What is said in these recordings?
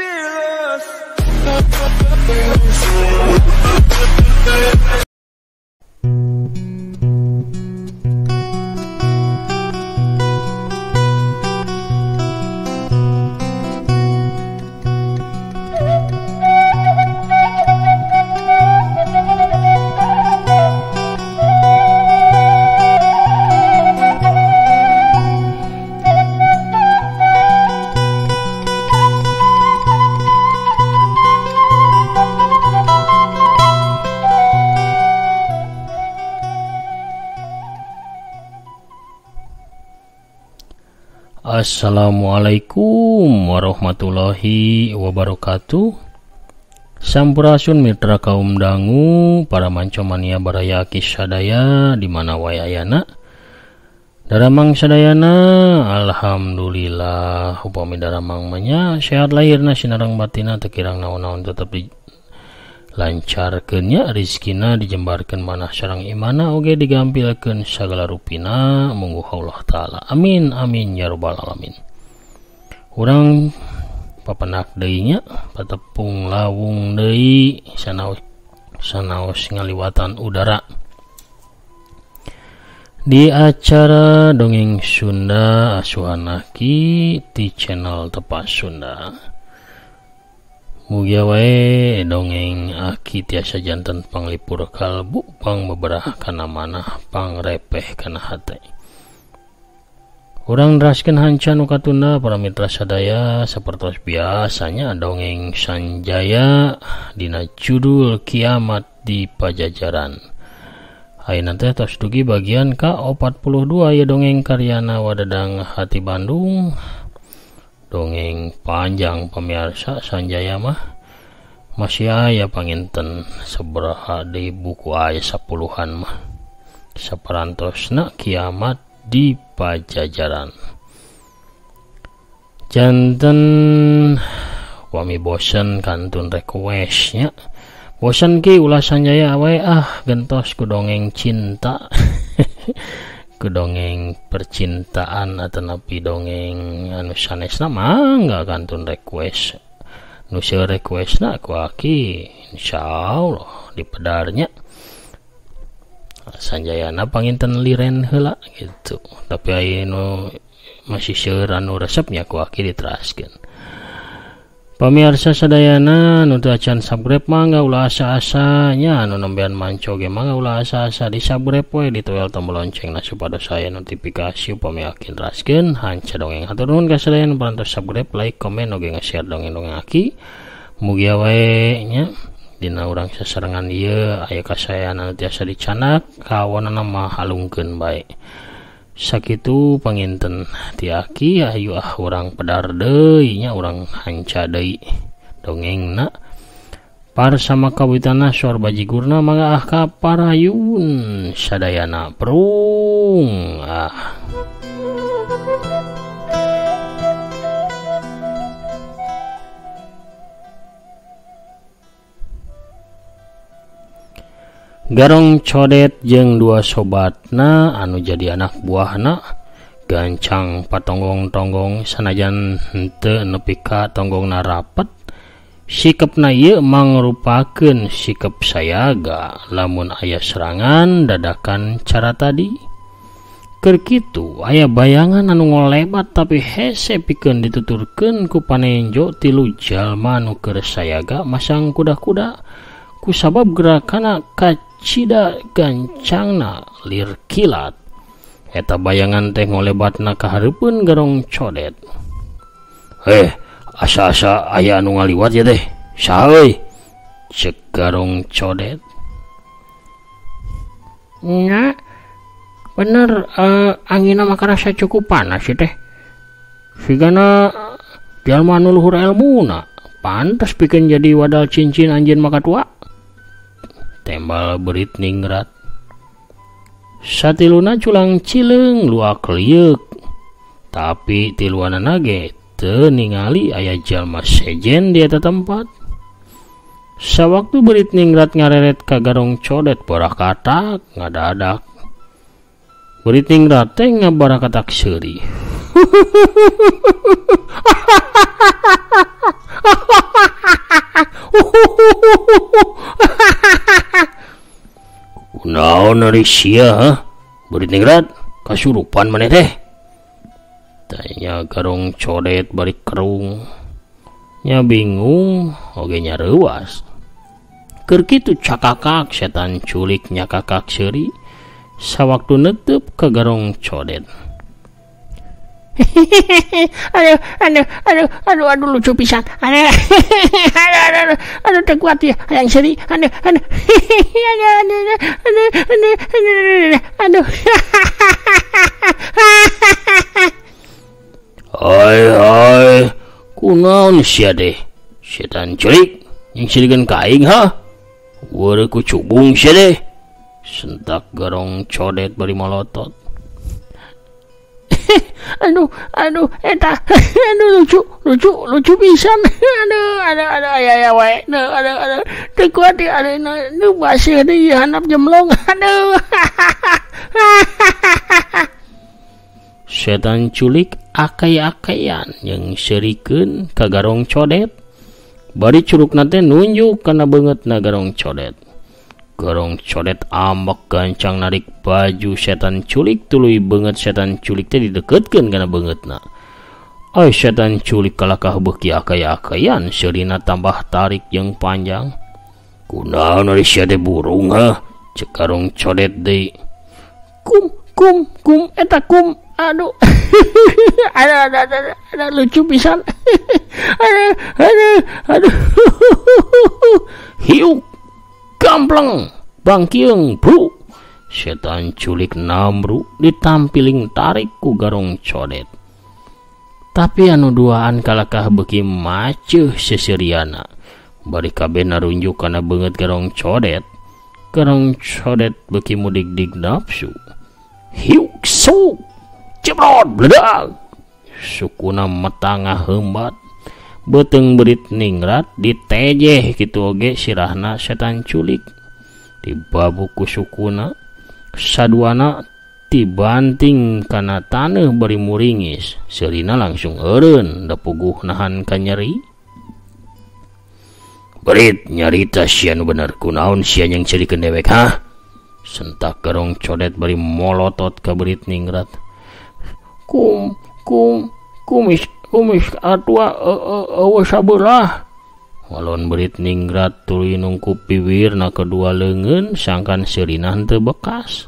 Fearless. Assalamualaikum warahmatullahi wabarakatuh. Sampurasun mitra kaum dangu, para mancomania baraya kisadaya di mana wae ayana. Daramang sadayana, alhamdulillah upami daramang mah sehat lahirna sinareng batina teu kirang naon-naon tetep dilancarkeun nya rizkina dijembarkeun manah sareng imana oge digampilkeun sagala rupina mungguh Allah taala. Amin amin ya rabbal alamin. Urang papenak deui nya patepung lawung deui sanaos ngaliwatan udara di acara Dongeng Sunda asuhan Aki di channel Tepas Sunda. Mugia wae dongeng Aki tiasa janten panglipur kalbu pang beberah kana manah pangrepeh kana hate. Urang neraskeun hanca nu katunda para mitra sadaya sapertos biasanya dongeng Sanjaya dina judul Kiamat di Pajajaran. Ayeuna teh tos dugi bagian ka 42 ya dongeng karyana Wadadang Hati Bandung. Dongeng panjang pemirsa Sanjaya mah masih aya panginten sabaraha di buku aya 10-an mah. Saparantosna Kiamat di Pajajaran. Janten wami bosen kantun request nya. Bosen ki ulah Sanjaya wae ah gentos ku dongeng cinta. Ku dongeng percintaan atanapi dongeng anu sanesna mangga kantun request. Nu seueur requestna ku Aki insyaallah dipedarnya. Sanjayana panginten liren heula gitu. Tapi aya nu masih seueur anu resepnya ku Aki diteraskeun. Pamirsa sadayana nu teu acan subscribe mangga ulah asa-asa nya, anu nembean manco ge mangga ulah asa-asa di subscribe we ditoel tombol loncengna supados aya notifikasi upami Aki neraskeun hanca dongeng. Hatur nuhun ka sadayana parantos subscribe, like, komen oge nge-share dongeng-dongeng Aki. Mugia wae nya dina urang sasarengan ieu aya kasaean anu tiasa dicanak kawanana mah alungkeun bae. Sakitu panginten ti Aki, ayu ah urang pedar deui nya, urang hanca deui dongengna. Parsama kawitana sor bajigurna mangga ah ka parayun sadayana prung ah. Garong Codet jeung dua sobatna anu jadi anak buahna gancang patonggong-tonggong sanajan henteu nepi ka tonggongna rapet. Sikepna ieu mangrupakeun sikep sayaga lamun aya serangan dadakan cara tadi. Keur kitu aya bayangan anu ngolebat tapi hese pikeun dituturkeun ku panenjo tilu jalma anu keur sayaga masang kuda-kuda kusabab gerakana kacida gancangna lir kilat. Eta bayangan teh ngolebatna ka hareupeun Garong Codet. Asa-asa aya anu ngaliwat ya teh. Saha euy? Ceuk Garong Codet. Nya bener, anginna mah karasa cukup panas sih teh. Sigana jalma anu luhur elmuna, pantes pikeun jadi wadal cincin anjeun maka tua. Tembal berit ningrat. Satiluna culang cileung luak lieuk. Tapi tiluanana ge teu ningali aya jalma sejen di eta tempat. Sawaktu berit ningrat ngareret ka Garong Codet barakatak ngadadak. Berit ningrat teh ngabarakatak seuri. Kunaon ari sia ha? Beurit ningrat kasurupan maneh teh? Tanya Garong Codet bari kerung. Nya bingung oge nya reuas. Keur kitu cakakak setan culik nyakakak seuri sawaktu netep ka Garong Codet. Aduh, aduh, aduh, aduh, aduh, lucu pisan. Aduh, aduh, aduh, aduh, teu kuat ya, hayang seuri. Aduh, aduh, aduh, aduh, aduh, aduh, aduh, aduh. Hai, hai, kunaon sia deh? Setan culik yang sirikeun ka aing ha? Weureuh ku cubung sia deh. Sentak Garong Codet bari malotot. Aduh, aduh, eta, aduh, lucu, lucu, lucu pisan. Aduh, aduh, aduh, aya aya wae. Aduh, aduh, aduh, teu kuat ieu, aduh, aduh, baseuh deui handap jemlong. Aduh. Setan culik akay-akayan jeung seurikeun ka Garong Codet. Bari curugna teh nunjuk kana beungeutna Garong Codet. Garong Codet ambek gancang narik baju setan culik tuluy beungeut setan culik teh dideketkeun kana beungeutna. Ai setan culik kalakah beuki akay-akayan seurina tambah tarik jeung panjang. Kunaon ari sia teh burung ha? Cek Garong Codet deui. Kum kum kum eta kum. Aduh. Aduh, aduh, aduh, aduh, lucu pisan. Aduh, aduh, aduh. Hiuk gampleng bangkieng bru. Setan culik namru ditampiling tarik ku Garong Codet. Tapi anu duaan kalakah beuki maceuh seseriana. Bari kabeh narunjuk kana beungeut Garong Codet. Garong Codet beuki mudig-dig nafsu. Hiuk suk cebrot bledag. Sukuna metangah heumbat. Beuteung beurit ningrat ditejeh kitu oge sirahna setan culik. Dibabuk ku sukuna saduana tibanting kana taneuh bari muringis. Seurina langsung eureun da puguh nahan ka nyeri. Beurit nyarita sia nu bener kunaon sia yang ceurikeun dewek ha? Sentak Garong Codet bari molotot ka beurit ningrat. Kum kum kumis kumis atua eueuh sabelah. Walon beurit ningrat tuluy nungkup piwirna kedua leungeun sangkan seurina henteu bekas.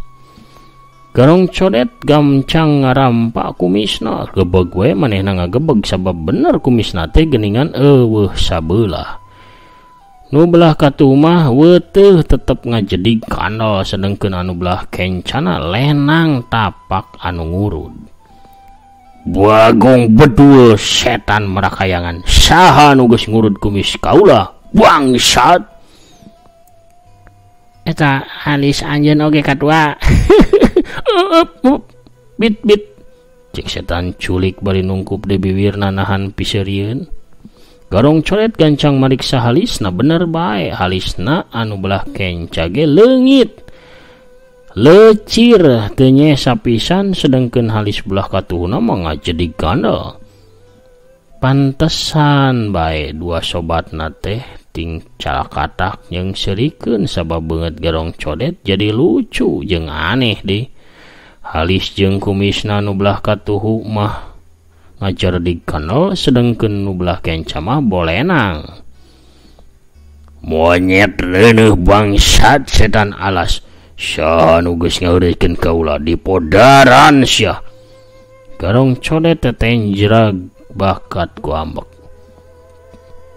Garong Codet gamcang ngarampa kumisna, gebeg we manehna ngagebeg sabab bener kumisna teh geuningan eueuh sabelah. Nu belah katuh mah weuteuh tetep ngajedig kandel sedengkeun anu belah kencana lenang tapak anu ngurud. Bagong bedul setan merakayangan saha nu geus ngurud kumis kaula bangsat. Eta halis anjeun oge katua. Bit bit cek setan culik bari nungkup di biwirna nahan piseurieun. Garong Codet gancang mariksa halisna bener bae halisna anu belah kenca ge leungit. Lecir teu nyesa pisan sedengkeun halis belah katuhna mah ngajedig gandel. Pantesan bae dua sobatna teh ting calakatak jeung seurikeun sabab beungeut Garong Codet jadi lucu jeung aneh deui. Halis jeung kumisna nu belah katuhu mah ngajardig gandel sedengkeun nu belah kenca mah bolenang. Monyet reuneuh bangsat setan alas. Saha nu geus ngaheureuykeun kaula di podaran sia. Garong Codet tetenjrag bakat ku ambek.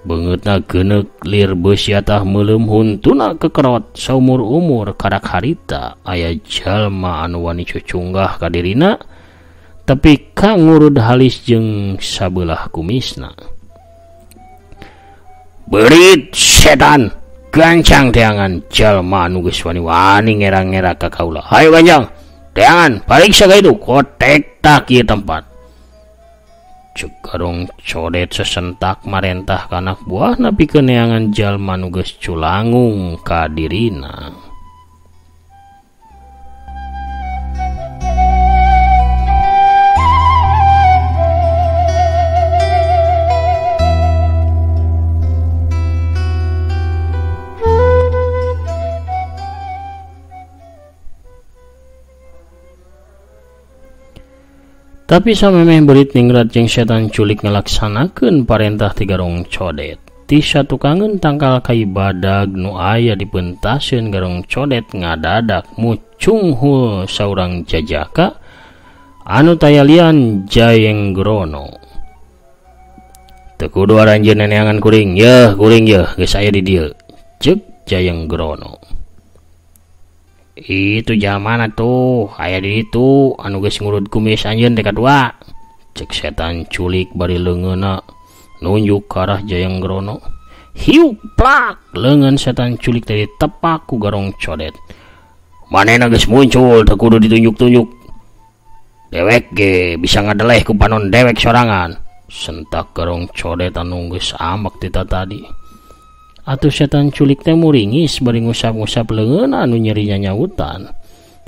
Beungeutna geuneuk lir beusi atah meuleum huntuna kekerot saumur-umur karak harita aya jalma anu wani cucunggah ka dirina tapi ka ngurud halis jeung sabelah kumisna. Beurit setan gancang teangan jalma anu geus wani-wani ngera-ngera ka kaula. Hayo gancang teangan pariksa ka itu kotek tak ieu tempat. Cek Garong Codet sesentak marentah ka anak buahna pikeun neangan jalma nu geus culangung ka dirina. Tapi samemeh Berit Ningrat jeung setan culik ngalaksanakeun parentah ti Garong Codet. Ti satukangeun tangkal kai badag nu aya dipentaseun Garong Codet ngadadak mucunghul saurang jajaka anu tayalian Jayeng Grono. Teu kudu aranjeun neneangan kuring, yeuh kuring yeuh geus aya di dieu. Ceuk Jayeng Grono. Itu jalmana tuh aya di ditu anu geus ngurud kumis anjeun teh kadua. Ceuk setan culik bari leungeunna nunjuk ka arah Jayeng Grono. Hiuk plak leungeun setan culik teh ditepak ku Garong Codet. Manehna geus muncul teu kudu ditunjuk-tunjuk. Dewek ge bisa ngadeleh ku panon dewek sorangan. Sentak Garong Codet anu geus amek ti tadi. Atuh setan culik teh muringis bari ngusap-ngusap leungeun anu nyeri nyanyautan.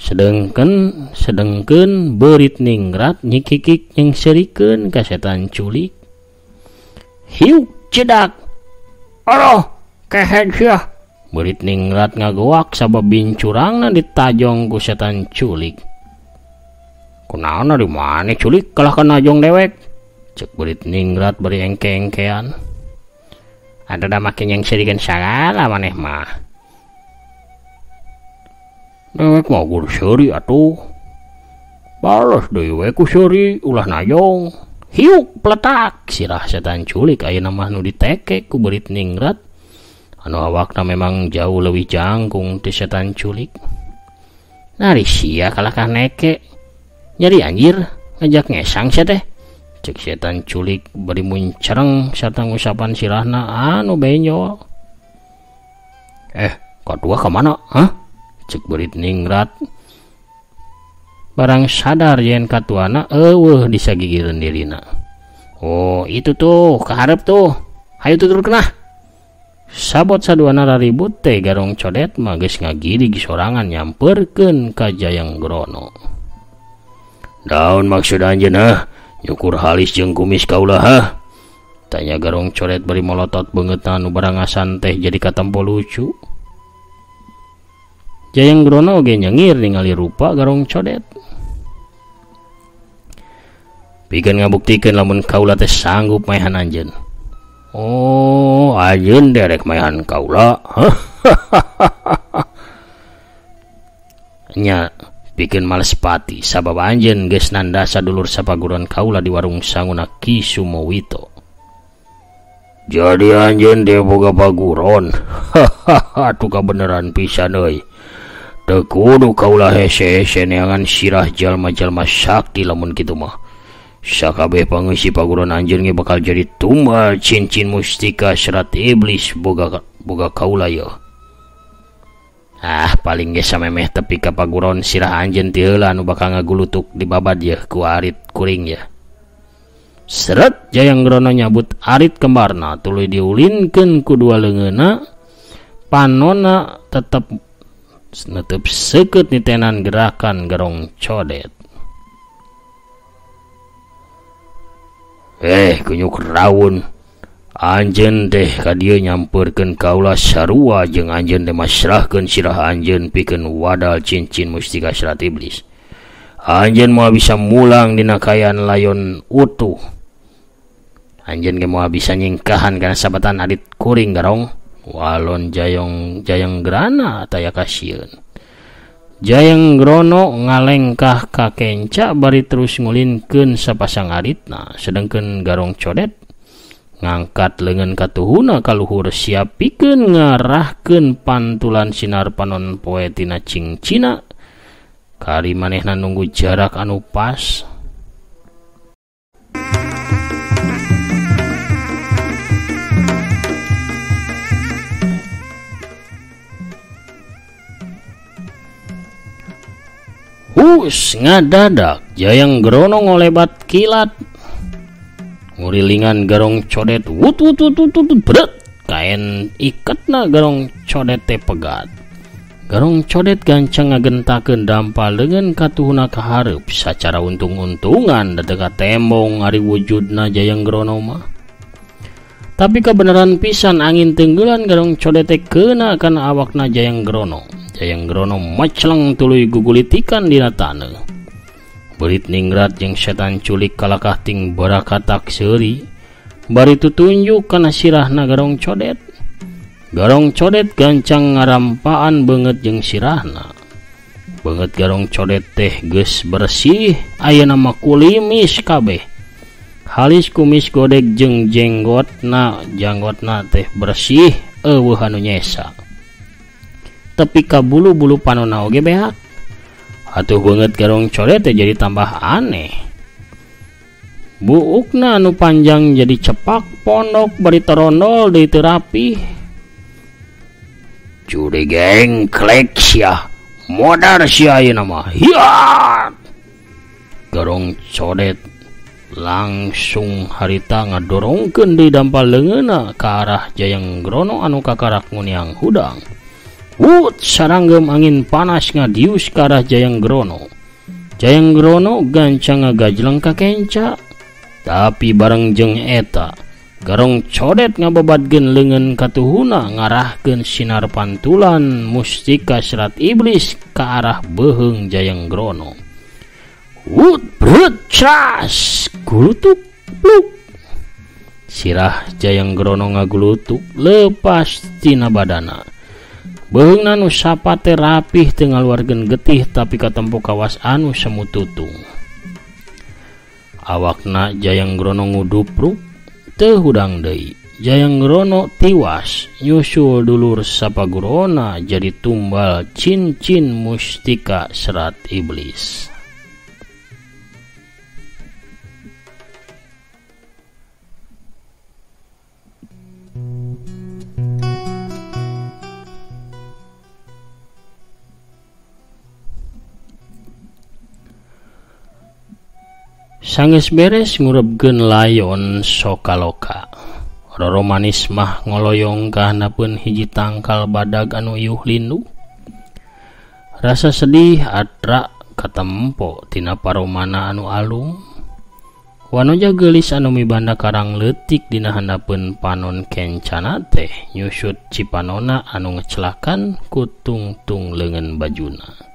Sedengkeun Berit Ningrat nyikikik jeung seurikeun ka setan culik. Hiuk cedak. Aduh, kehed sia. Berit Ningrat ngagoak sabab bincurangna ditajong ku setan culik. Kunaon di maneh culik kalah kana najong dewek. Ceuk Berit Ningrat bari engke-engkean. Ada dah makin yang serikeun sagala maneh mah. Dewek mah gur seuri atuh. Balas deui we ku seuri ulah najong. Hiuk pletak sirah setan culik ayeuna mah nu ditekek ku Berit Ningrat. Anu awakna memang jauh leuwih jangkung ti setan culik. Nari sia kalahkah neke. Nyeri anjir ngajak ngesang sia teh. Cek setan culik bari muncereng sarta ngusapan sirahna anu benjol. Kadua ka mana? Hah? Cek Berit Ningrat. Barang sadar yen katuana eueuh disagigireun dirina. Oh, itu tuh kaharep tuh. Hayu tuturkeun ah. Sabot saduana raribut teh Garong Codet mah geus ngagirig sorangan nyamperkeun ka Jayeng Grono. Daun maksud anjeun hah? Nyukur halis jeung kumis kaula hah? Tanya Garong Codet bari molotot beungeutna anu barangasan teh jadi katempo lucu. Jayeng Grono oge nyengir ningali rupa Garong Codet. Pikeun ngabuktikeun lamun kaula teh sanggup maehan anjeun. Oh, anjeun derek maehan kaula. Nya pikeun males pati sabab anjeun geus nandasa dulur sapaguruan kaula di warung sanguna Ki Sumowito. Jadi anjeun teh boga paguron. Hahaha, tuh kabeneran pisan euy. Teu kudu kaula hese-hese neangan sirah jalma-jalma sakti lamun kitu mah. Sakabeh pangeusi paguron anjeun ge bakal jadi tumbal cincin mustika serat iblis boga kaula yeuh. Ah, paling ge samemeh tepi ka paguron sirah anjeun ti heula anu bakal ngagulutuk di babad yeuh ku arit kuring yeuh. Seret Jayeng Grono nyabut arit kembarna tuluy diulinkeun ku dua leungeunna, panonna tetep netep seukeut nitenan gerakan Garong Codet. Kunyuk rawun. Anjeun teh ka dieu nyampeurkeun kaula sarua jeung anjeun teh masrahkeun sirah anjeun pikeun wadal cincin mustika serat iblis. Anjeun moal bisa mulang dina kaayaan layon utuh. Anjeun ge moal bisa nyingkahan kana sabatan adit kuring Garong. Walon Jayeng Grana taya kasieun. Jayeng Grono ngalengkah ka kenca bari terus ngulinkeun sapasang aritna, sedengkeun Garong Codet ngangkat leungeun katuhuna kaluhur siap pikeun ngarahkeun pantulan sinar panon poe tina cingcina. Kari manehna nunggu jarak anu pas. Hus ngadadak Jayeng Grono ngolebat kilat. Ngurilingan Garong Codet wut wut wut wut wut bret kain iketna Garong Codet teh pegat. Garong Codet gancang ngagentakeun dampa leungeun katuhuna ka hareup sacara untung-untungan dateka tembong ari wujudna Jayeng Grono mah. Tapi kebenaran pisan angin tenggelan Garong Codet teh keuna kana awakna Jayeng Grono. Jayeng Grono mecleng tuluy gugulitikan dina taneuh. Beurit ningrat jeung setan culik kalakah ting barakatak seuri bari tutunjuk kana sirahna Garong Codet. Garong Codet gancang ngarampaan beungeut jeung sirahna. Beungeut Garong Codet teh geus bersih ayeuna mah kulimis kabeh. Halis kumis godeg jeung jenggotna, janggotna teh bersih eueuh anu nyesa. Tepi ka bulu-bulu panonna oge beak. Atuh beungeut Garong Codet teh jadi tambah aneh. Buukna anu panjang jadi cepak pondok bari torondol deui teu rapih. Curi klek sia, modar sia ayeuna mah. Hiat! Garong Codet langsung harita ngadorongkeun deui dampal leungeunna ka arah Jayang Grono anu kakarak nguniang hudang. Wut saranggem angin panas ngadius ka arah Jayang Grono. Jayang Grono gancang ngagajleng ka kenca. Tapi bareng jeung eta, Garong Codet ngababadkeun leungeun katuhuna ngarahkeun sinar pantulan mustika serat iblis ka arah beuheung Jayang Grono. Wut brut cras gulutuk pluk. Sirah Jayang Grono ngagulutuk lepas tina badana. Beuheungna nu sapate rapih teu ngaluarkeun getih tapi katempo kawas anu semu tutung. Awakna Jayang Grono ngudupruk teu hudang deui. Jayang Grono tiwas nyusul dulur sapagurona jadi tumbal cincin mustika serat iblis. Sanggeus beres ngurebkeun layon Sokaloka. Roro Manis mah ngoloyong ka handapeun hiji tangkal badag anu iuh lindu. Rasa sedih atra katempo tina paromana anu alung. Wanoja geulis anu mibanda karang leutik dina handapeun panon kencana teh nyusut cipanona anu ngecelakan ku tungtung leungeun bajuna.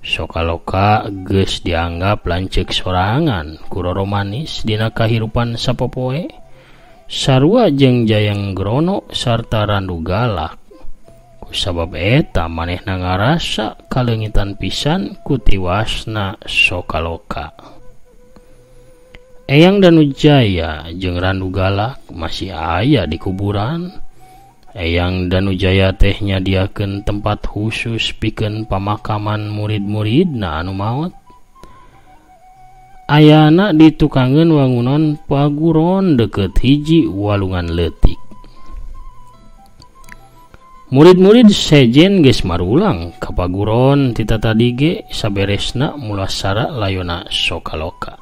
Sokaloka geus dianggap lanceuk sorangan ku Roro Manis dina kahirupan sapopoe. Sarua jeung Jayang Grono sarta Randu Galak. Kusabab eta manehna ngarasa kaleungitan pisan ku tiwasna Sokaloka. Eyang Danujaya jeung Randu Galak masih aya di kuburan. Eyang Danujaya teh nyadiakeun tempat khusus pikeun pamakaman murid-muridna anu maot. Ayana ditukangeun wangunan paguron deukeut hiji walungan leutik. Murid-murid sejen geus marulang ka paguron ti tatadi ge saberesna mulasara layona Sokaloka.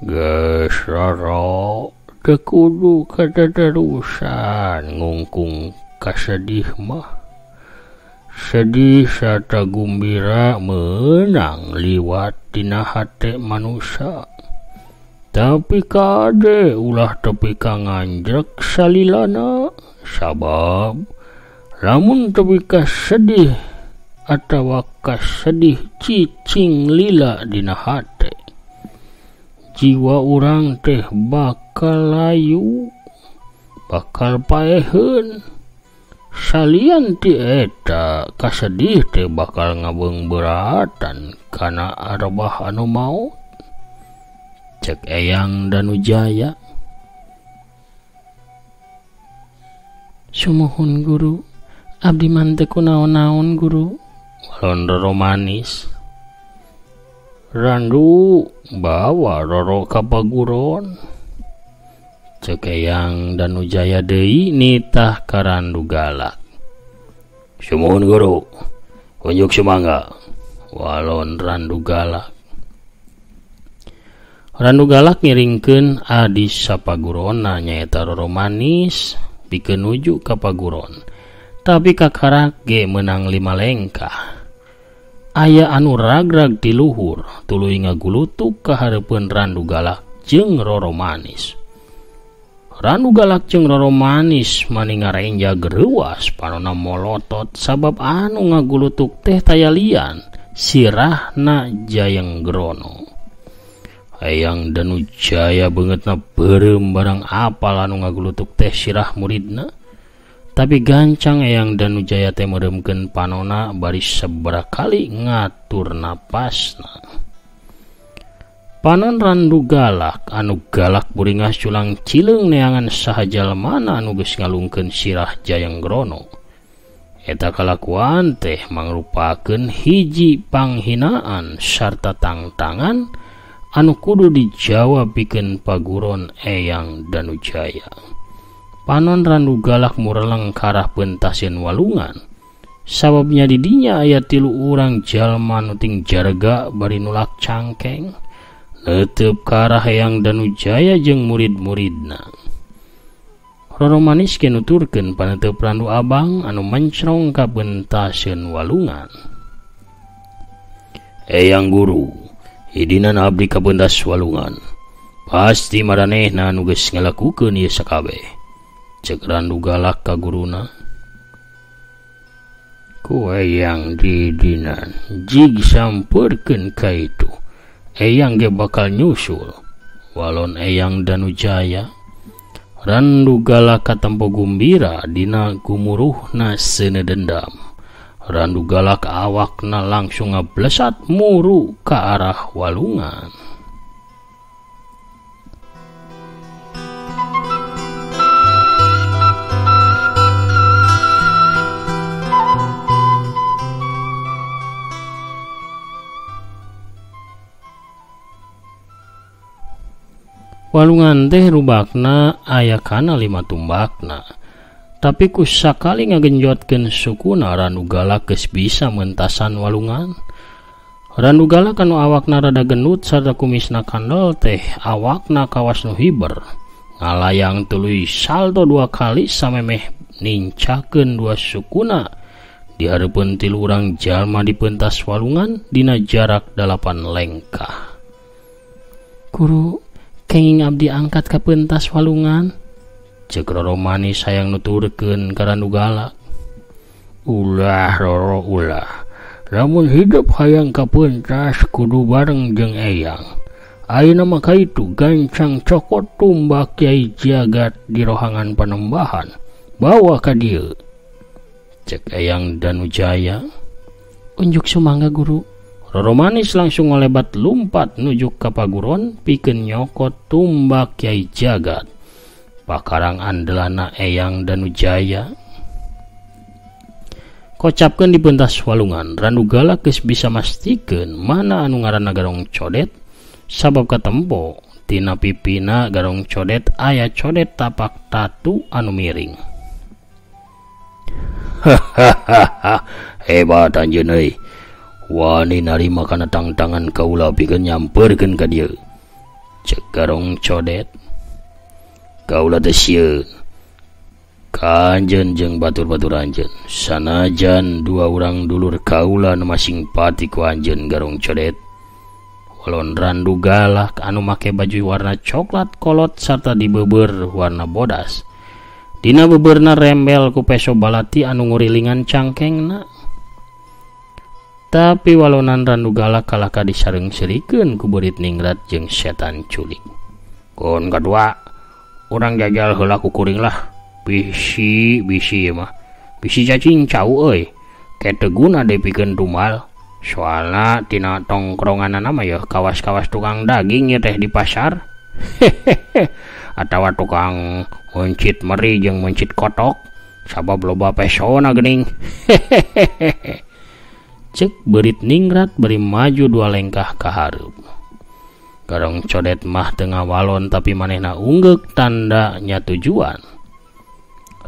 Geus roro teu kudu kateterusan ngungkung kasedih mah. Sedih sarta gumbira meunang liwat dina hate manusa. Tapi kade ulah tepi ka nganjrek salilana, sabab lamun tepi ka sedih atawa kasedih cicing lila dina hate, jiwa urang teh bakal layu, bakal paeheun. Salian ti eta kasedih teh bakal ngabeungbeuratan kana arwah anu maot. Cek Eyang Danujaya. Sumuhun guru, abdi mah teu kunaon-naon guru. Walon Roro Manis. Randu bawa Roro ka paguron. Cek Eyang Danujaya deui nitah ka Randu Galak. Sumuhun guru, unjuk sumangga. Walon Randu Galak. Randu Galak ngiringkeun adi sapagurona nyaeta Roro Manis pikeun nuju ka paguron. Tapi kakarak ge meunang 5 lengkah. Aya anu ragrag ti luhur tuluy ngagulutuk ka hareupeun Randu Galak jeung Roro Manis. Randu Galak jeung Roro Manis mani ngarenja gereuwas panona molotot sabab anu ngagulutuk teh taya lian sirahna Jayenggrono. Eyang Danujaya beungeutna beureum barang apal anu ngagulutuk teh sirah muridna. Tapi gancang Eyang Danujaya teh meureumkeun panona bari sabaraha kali ngatur napasna. Panon Randu Galak anu galak buringah culang cileung neangan saha jalmana anu geus ngalungkeun sirah Jayenggrono. Eta kalakuan teh mangrupakeun hiji panghinaan sarta tangtangan anu kudu dijawab pikeun paguron Eyang Danujaya. Panon Randu Galak mureleng ka arah pentaseun walungan. Sababnya di dinya aya tilu urang jalma nu ting jarga bari nulak cangkeng. Neuteub ka arah Eyang Danujaya jeung murid-muridna. Roro Manis ge nuturkeun paneuteub Randu Abang anu mencrong ka pentaseun walungan. Eyang Guru, idinan abdi ka pentas walungan. Pasti maranehna anu geus ngalakukeun ieu sakabeh. Cek Randu Galak ka guruna. Ku Eyang didinan jig sampeurkeun ka itu. Eyang ge bakal nyusul. Walon Eyang Danujaya. Randu Galak katempo gumbira dina gumuruhna seuneu dendam. Randu Galak awakna langsung ngablesat muru ka arah walungan. Walungan teh rubakna aya kana 5 tumbakna. Tapi ku sakali ngagenjotkeun sukuna Randu Galak geus bisa mentasan walungan. Randu Galak anu awakna rada gendut sarta kumisna kandel teh awakna kawas nu hiber. Ngalayang tuluy salto 2 kali samemeh nincakeun 2 sukuna. Di hareupeun tilu urang jalma di pentas walungan dina jarak 8 lengkah. Guru, kenging abdi angkat ka pentas walungan. Cek Roro Manis hayang nuturkeun ka Randu Galak. Ulah Roro ulah. Lamun hidup hayang ka pentas kudu bareng jeung Eyang. Ayeuna mah kaitu gancang cokot tumbak Kyai Jagat di rohangan panembahan. Bawa ka dieu. Cek Eyang Danujaya. Unjuk sumangga guru. Roro Manis langsung ngolebat lumpat nuju ka paguron pikeun nyokot tumbak Kyai Jagat. Pakarang andelana Eyang Danujaya. Kocapkeun di pentas walungan, Randu Galak geus bisa mastikeun mana anu ngaranna Garong Codet sabab katempo tina pipina Garong Codet aya codet tapak tatu anu miring. Hahaha, hebat anjeun euy. Wani narima kana tangtangan kaula pikeun nyamperkeun ka dieu. Cek Garong Codet. Kaula teh sieun ka anjeun jeung batur-batur anjeun. Sanajan 2 urang dulur kaula nu masing pati ku anjeun Garong Codet. Walon Randu Galak anu make baju warna coklat kolot sarta dibeubeur warna bodas. Dina beubeurna rembel ku peso balati anu ngurilingan cangkengna. Tapi walonan Randu Galak kalahka disareung-seurikeun ku beurit ningrat jeung setan culik. Kon kadua, urang jajal heula ku kuring lah. Bisi bisi mah. Bisi cacing cau euy. Ke teu guna deui pikeun tumbal. Soalna tina tongkronganana mah yeuh kawas-kawas tukang daging ieu teh di pasar. Hehehe. Atawa tukang mencit meri jeung mencit kotok. Sabab loba pesona geuning. Hehehe. Cek beurit ningrat bari maju 2 lengkah ka hareup. Garong Codet mah teu ngawalon tapi manehna unggeuk tanda nya tujuan.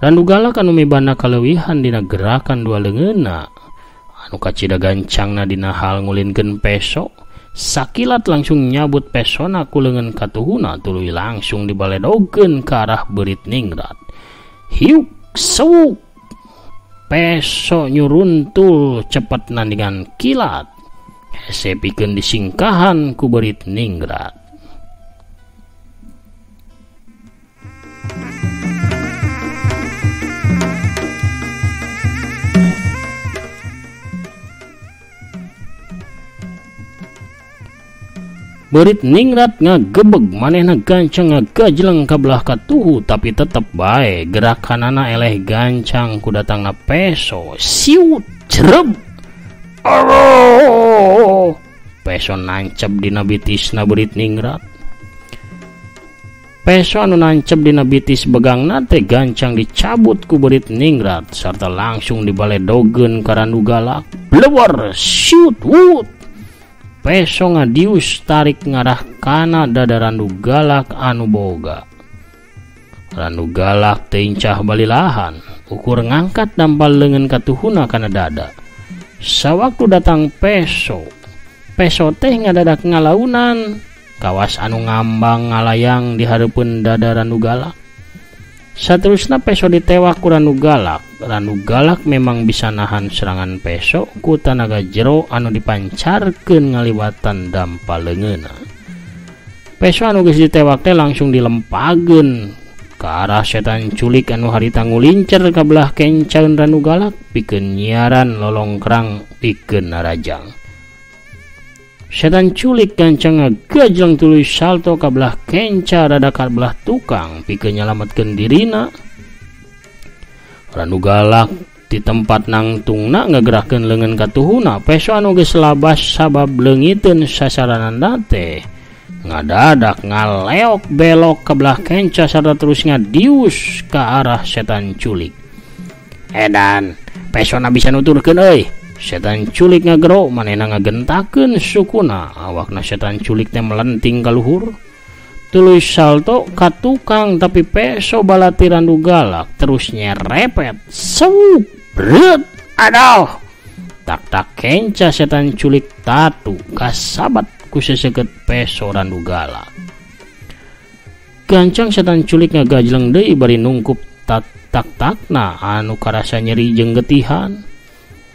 Randu Galak anu mibanda kaleuwihan dina gerakan 2 leungeunna anu kacida gancangna dina hal ngulinkeun peso, sakilat langsung nyabut pesona ku leungeun katuhuna tuluy langsung dibaledogeun ka arah beurit ningrat. Hiuk sewuk. Peso nyuruntul cepet nandingan kilat. Hese pikeun disingkahan ku beurit ningrat. Beurit ningrat ngagebeg manehna gancang ngagajleng ka belah katuhu tapi tetep bae gerakanana eleh gancang ku datangna peso. Siut jreb. Aduh. Peso nancep dina bitisna beurit ningrat. Peso anu nancep dina bitis begangna teh gancang dicabut ku beurit ningrat sarta langsung dibaledogeun ka Randu Galak. Blewer siut wut. Peso ngadius tarik ngarah kana dada Randu Galak anu boga. Randu Galak teh incah balilahan, ukur ngangkat dampal leungeun katuhuna kana dada. Sawaktu datang peso, peso teh ngadadak ngalaunan, kawas anu ngambang ngalayang di hareupeun dada Randu Galak. Saterusna peso ditewak ku Randu Galak. Randu Galak memang bisa nahan serangan peso ku tanaga jero anu dipancarkeun ngaliwatan dampal leungeunna. Peso anu geus ditewak teh langsung dilempageun ka arah setan culik anu harita ngulincer ka belah kencaeun Randu Galak pikeun nyiaran lolongkrang pikeun narajang. Setan culik gancang ngagajleng tuluy salto ka belah kenca rada ka belah tukang pikeun nyalametkeun dirina. Randu Galak di tempat nangtungna ngagerakeun leungeun katuhuna. Peso anu geus labas sabab leungiteun sasaranana teh ngadadak ngaleok belok ka belah kenca sarta terus ngadius ka arah setan culik. Edan, pesona bisa nuturkeun euy. Setan culik ngagero manehna ngagentakeun sukuna. Awakna setan culik teh melenting ka luhur. Tuluy salto ka tukang tapi peso balati Randu Galak terus nyerepet. Seup, bret, aduh. Tak-tak kenca setan culik tatu kasabat ku seseukeut peso Randu Galak. Gancang setan culik ngagajleng deui bari nungkup tak-takna anu karasa nyeri jeung getihan.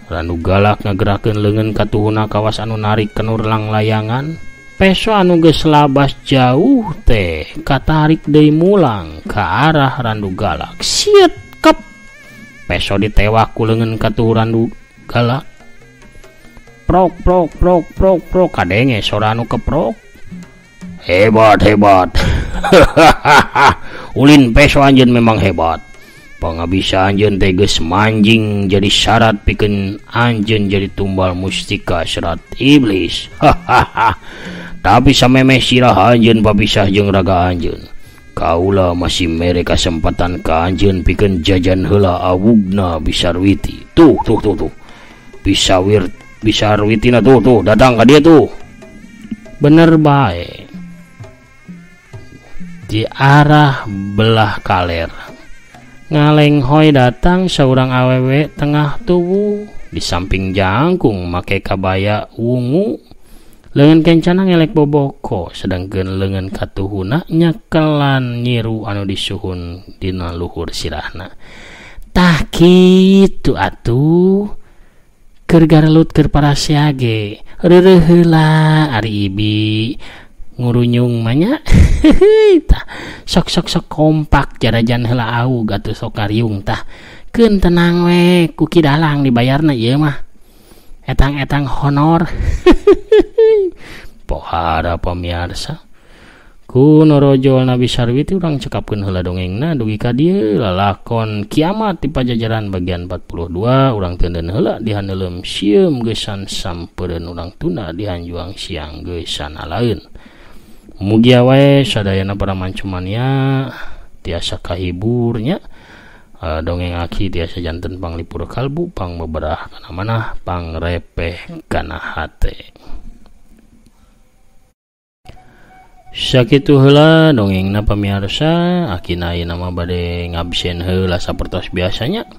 Randu Galak ngagerakeun leungeun katuhuna kawas anu narik kenur langlayangan. Peso anu geus labas jauh teh katarik deui mulang ka arah Randu Galak. Siet kep. Peso ditewak ku leungeun katuhu Randu Galak. Prok prok prok prok prok kadenge sora anu keprok. Hebat hebat. Ulin peso anjeun memang hebat. Pangabisa anjeun teh geus manjing jadi syarat pikeun anjeun jadi tumbal mustika serat iblis. Hahaha. Tapi samemeh sirah anjeun papisah jeung raga anjeun. Kaula masih mere kasempatan ka anjeun pikeun jajan heula awugna Bisarwiti. Tuh tuh tuh tuh. Bisarwitina tuh tuh datang ka dia tuh. Bener bae. Di arah belah kaler ngalenghoy datang seorang awewe tengah tubuh di samping jangkung make kabaya wungu, leungeun kencana ngelek boboko sedangkeun leungeun katuhuna nyekelan nyiru anu disuhun dina luhur sirahna. Tah kitu atuh keur garelut keur parasiage reureuh heula ari ibi ngurunyung mah nya. Tah sok sok sok kompak jarajan heula aug atuh sok kariung tah. Keun tenang we ku Ki Dalang dibayarna ieu mah. Etang-etang honor. Pohara pamiarsa. Ku norojol Nabi Sarwiti urang cekapkeun heula dongengna dugi ka dieu lalakon kiamat di Pajajaran bagian 42 urang teuneun heula dihaneuleum sieum geusan sampeureun urang tunda dihanjuang siang geusan alaeun. Mugia wae sadayana para mancumania tiasa kahiburnya dongeng aki tiasa janten panglipur kalbu pangbeberah kana manah pangrepeh kana hate. Sakitu heula dongengna pamiarsa, akina ayeuna mah bade ngabsen heula sapertos biasanya.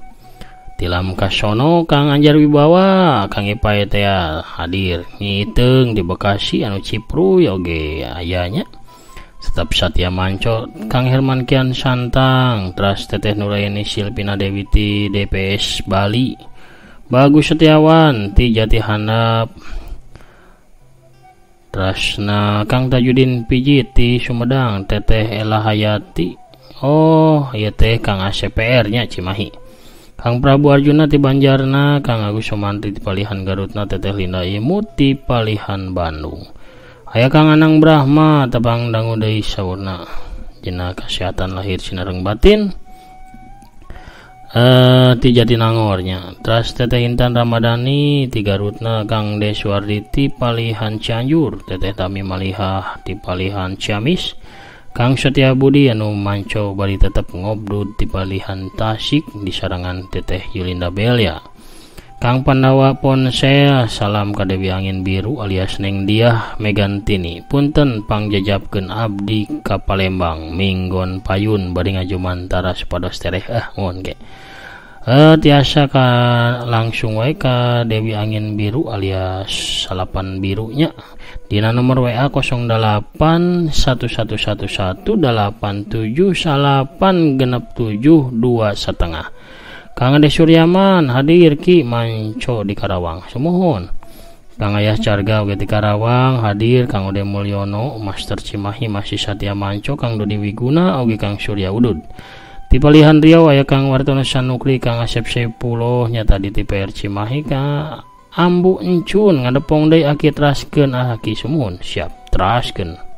Tilam kasono Kang Anjar Wibawa, Kang Ipai teh hadir ngiteung di Bekasi anu Cipruy oge aya nya. Tetap Satya Manco, Kang Herman Kian Santang, teras Teteh Nuraini Silpina Dewi ti DPS Bali, Bagus Setiawan ti Jati Handap, terasna Kang Tajudin Pijit ti Sumedang, Teteh Ella Hayati, oh ieu teh Kang ACPR nya Cimahi. Kang Prabu Arjuna ti Banjarna, Kang Agus Somantri ti Palihan Garutna, Teteh Linda Imut ti Palihan Bandung. Aya Kang Anang Brahma tepang dangu deui saurna dina kesehatan lahir sinareng batin. Ti Jatinangornya. Teras Teteh Intan Ramadhani ti Garutna, Kang Deswardi ti Palihan Cianjur, Teteh Tami Malihah ti Palihan Ciamis, Kang Setia Budi anu manco bari tetep ngobdud ti Palihan Tasik di sarangan Teteh Yulinda Belia. Kang Pandawa Ponsel salam ka Dewi Angin Biru alias Neng Diah Megantini. Punten pangjajapkeun abdi ka Palembang minggon payun bari ngajumantara supados tereh mohon ge. Tiasa ka langsung wae ka Dewi Angin Biru alias Salapan Birunya dina nomor WA 08 11 11 87 9 6 7 2 setengah. Kang Ade Suryaman hadir ki manco di Karawang sumuhun. Kang Ayah Carga oge di Karawang hadir, Kang Ode Mulyono Master Cimahi masih Satya Manco, Kang Dodi Wiguna oge Kang Surya Udud. Di Palihan Riau aya Kang Wartono Sanukri, Kang Asep Saipuloh nyata di TPR Cimahi, Kang Ambu Encun ngadepong deui aki teraskeun aki sumuhun siap teraskeun.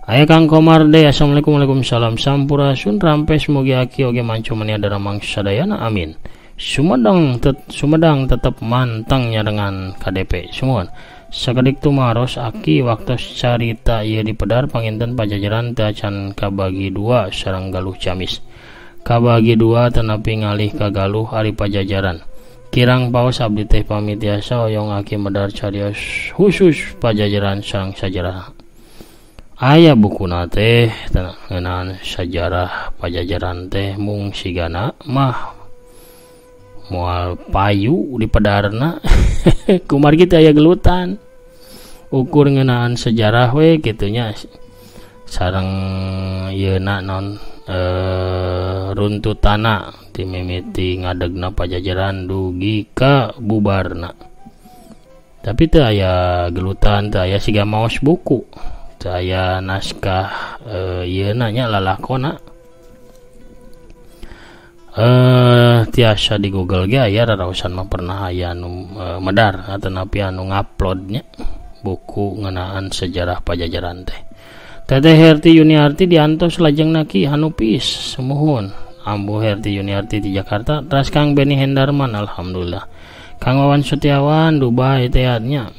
Aya Kang Komar deui assalamualaikum waalaikumsalam sampurasun rampes mugi aki oge manco mania daramang sadayana amin. Sumedang tetep manteng nyarengan KDP sumuhun. Sakedik tumaros aki waktos carita ieu dipedar panginten Pajajaran teu acan kabagi dua sareng Galuh Ciamis. Kabagi dua tenapi ngalih ka Galuh ari Pajajaran. Kirang paos abdi teh pamit tiasa hoyong aki medar carios khusus Pajajaran sareng sajarah. Aya bukuna teh ngeunaan sajarah Pajajaran teh mung sigana mah moal payu di pedarna. Kumargi teh aya gelutan ukur ngeunaan sejarah we kitunya sareng yeuna non runtutana ti mimiti ngadegna Pajajaran dugi ka bubarna. Tapi teu aya gelutan, teu aya siga maos buku, teu aya naskah yeuna nya lalakona. Tiasa di Google ge aya rarausan mah pernah aya anu medar atanapi anu nguploadnya buku ngeunaan sejarah Pajajaran teh. Teteh Herti Yuniarti diantos lajengna Ki Hanupis sumuhun. Ambu Herti Yuniarti di Jakarta, teras Kang Beni Hendarman alhamdulillah. Kang Wawan Setiawan Dubai teh nya.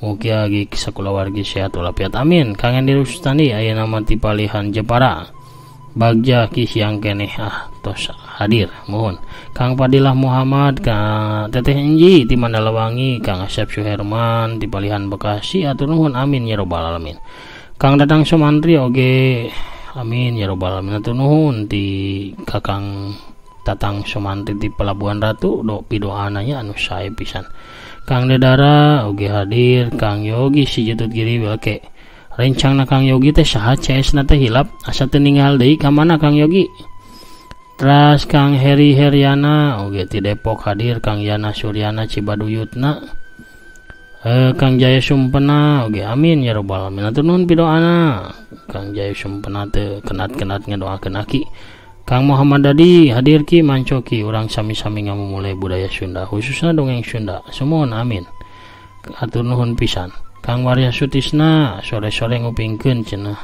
Mugi agi sakulawargi sehat walafiat amin. Kang Endi Rustandi aya nama ti Palihan Jepara. Bagja ki siang keneh tos hadir mohon. Kang Padilah Muhammad, Kang Teteh Enji di Mandalawangi, Kang Asep Suherman di Palihan Bekasi atur nuhun amin ya robbal alamin. Kang Dadang Somantri oge amin ya robbal alamin atur nuhun di Kakang Tatang Somantri di Pelabuhan Ratu do pidoananya anu sae pisan. Kang Dedara oge hadir, Kang Yogi si Jutut Giri welke. Rencangna Kang Yogi teh saha CS na teh hilap asa teu ninggal deui ka mana Kang Yogi. Teras Kang Heri Heriana oge ti Depok hadir, Kang Yana Suryana Cibaduyutna. Kang Jaya Sumpena oge amin ya robbal alamin atur nuhun pidoana. Kang Jaya Sumpena teu kenat-kenat ngadoakeun aki. Kang Muhammad Dadi hadir ki mancoki urang sami-sami ngamumule budaya Sunda khususna dongeng Sunda. Sumuhun amin. Atur nuhun pisan. Kang Warya Sutisna sore-sore ngupingkeun cenah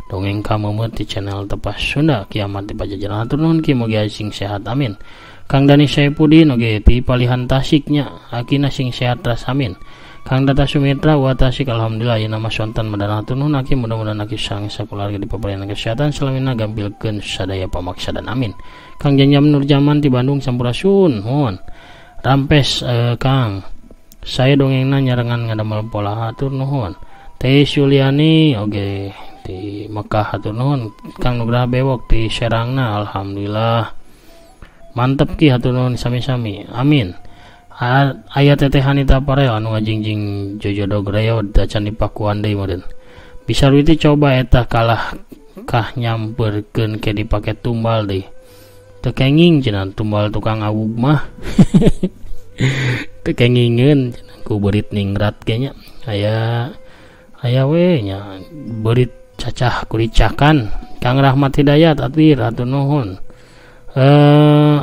dongeng kameumeut di channel Tepas Sunda kiamat di Pajajaran atur nuhun ki mugi sing sehat amin. Kang Dani Saipudin oge ti Palihan Tasiknya akina sing sehat ras amin. Kang Data Sumitra wa Tasik alhamdulillah ayeuna mah sonten madana atur nuhun aki mudah-mudahan aki sang sakeluarga dipaparinan kesehatan salamina gampilkeun sadaya pamaksa dan amin. Kang Janjam Nurjaman ti Bandung sampurasun mohon. Rampes Kang saya dongengna nyarengan ngadamel pola hatur nuhun. Teh Suliani oge di Mekah hatur nuhun. Kang Nugraha Bewok di Serangna alhamdulillah. Mantep ki hatur nuhun sami-sami. Amin. Aya Teteh Hanita Parel anu ngajingjing jojodog reod acan dipakuan deui meureun. Bisa witi coba eta kalah kah nyamperkeun ke dipake tumbal deui. Teu kenging cenah tumbal tukang awug mah. Teu kengingeun ku beurit ningrat ge nya. Aya we nya beurit cacah kuricakan. Kang Rahmat Hidayat atir hatur nuhun.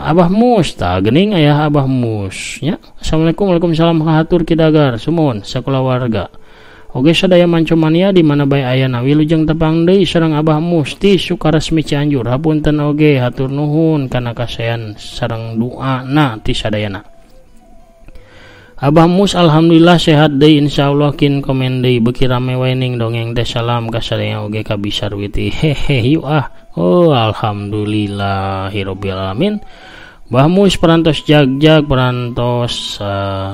Abah Mus tah geuning aya Abah Mus nya. Assalamualaikum waalaikumsalam hatur kidagar sumuhun sakulawarga. Oge sadaya mancomania di mana bae ayana wilujeng tepang deui sareng Abah Musti Sukaresmi Cianjur. Hapunten oge hatur nuhun kana kasayan sareng duana ti sadayana. Abah Mus alhamdulillah sehat deui insyaallah kin komen deui beuki rame wae ning dongeng teh salam ka sadaya oge ka Bisarwiti hehe yuk ah. Oh alhamdulillahirabbil alamin. Bah Mus perantos jag-jag perantos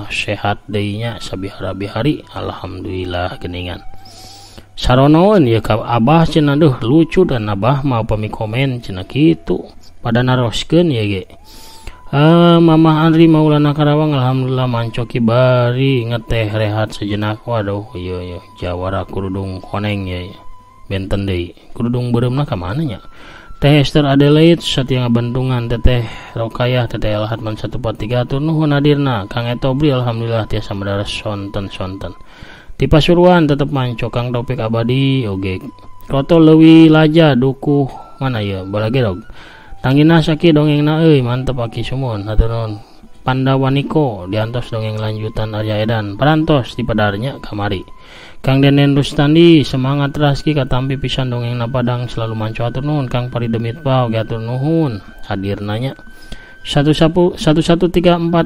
sehat deui nya sabihara-bihari alhamdulillah geningan. Saronoeun ieu ka Abah cenah duh lucu dan Abah mau pami komen cenah kitu pada naroskeun ieu ge. Mamah Andri Maulana Karawang alhamdulillah mancoki bari ngeteh rehat sejenak. Waduh ieu ieu jawara kerudung koneng ieu benten deui kerudung beureumna ka mana nya. Teh Esther Adelaide satia ngabentungan Teteh Rokayah Teteh Elhatman 143 atur nuhun hadirna. Kang Etobri alhamdulillah tiasa madaras sonten-sonten. Di Pasuruan tetep manco Kang Taufik Abadi oge. Kroto leuwih laja dukuh mana ieu balagerog. Tangina saki dongengna euy mantep aki sumuhun hatur nuhun. Pandawaniko diantos dongeng lanjutan Arya Edan parantos di padarnya kamari. Kang Denen Rustandi semangat raski katampi pisan dongeng Padang selalu manco hatur nuhun. Kang Paridemit Pau ge hatur nuhun hadirna nya. 1134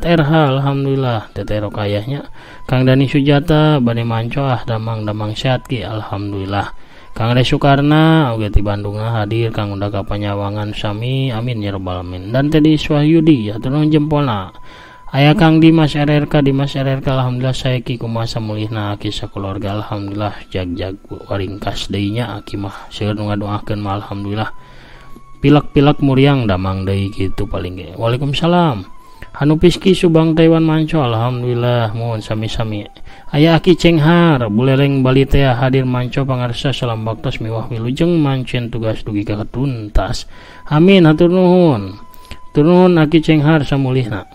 RH alhamdulillah Teteh Rokayahnya. Kang Dani Sujata bade manco ah damang-damang sehat ki alhamdulillah. Kang Re Sukarna oge ti Bandungna hadir. Kang Undaka Panyawangan sami amin ya rabbal alamin. Dan Teddy Swahyudi hatur nuhun jempolna. Aya Kang Dimas RRK Dimas RRK alhamdulillah saya ki kumaha samulihna aki sakeluarga alhamdulillah jag-jag waringkas deui nya aki mah seueur nu ngadoakeun mah alhamdulillah. Pilek-pilek muriang damang deui kitu paling ge. Waalaikumsalam. Hanupiski Subang Taiwan manco alhamdulillah mohon sami-sami. Aya Aki Cenghar Buleleng Bali teh hadir manco pangarsa salam baktos miwah wilujeng mancen tugas dugi ka tuntas. Amin hatur nuhun. Hatur nuhun Aki Cenghar samulihna.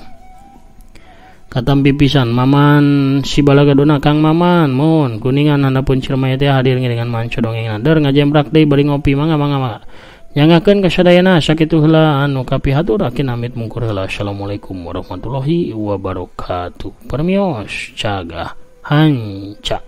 Katampi pisan Maman si Balagadona Kang Maman mohon Kuningan handapun Ciremai teh hadir ngiringan manco dongeng der ngajemprak deui bari ngopi mangga mangga mangga. Nyangakeun ka sadayana sakitu heula anu kapihatur aki namit mungkur heula. Assalamualaikum warahmatullahi wabarakatuh. Permios cagah hanca.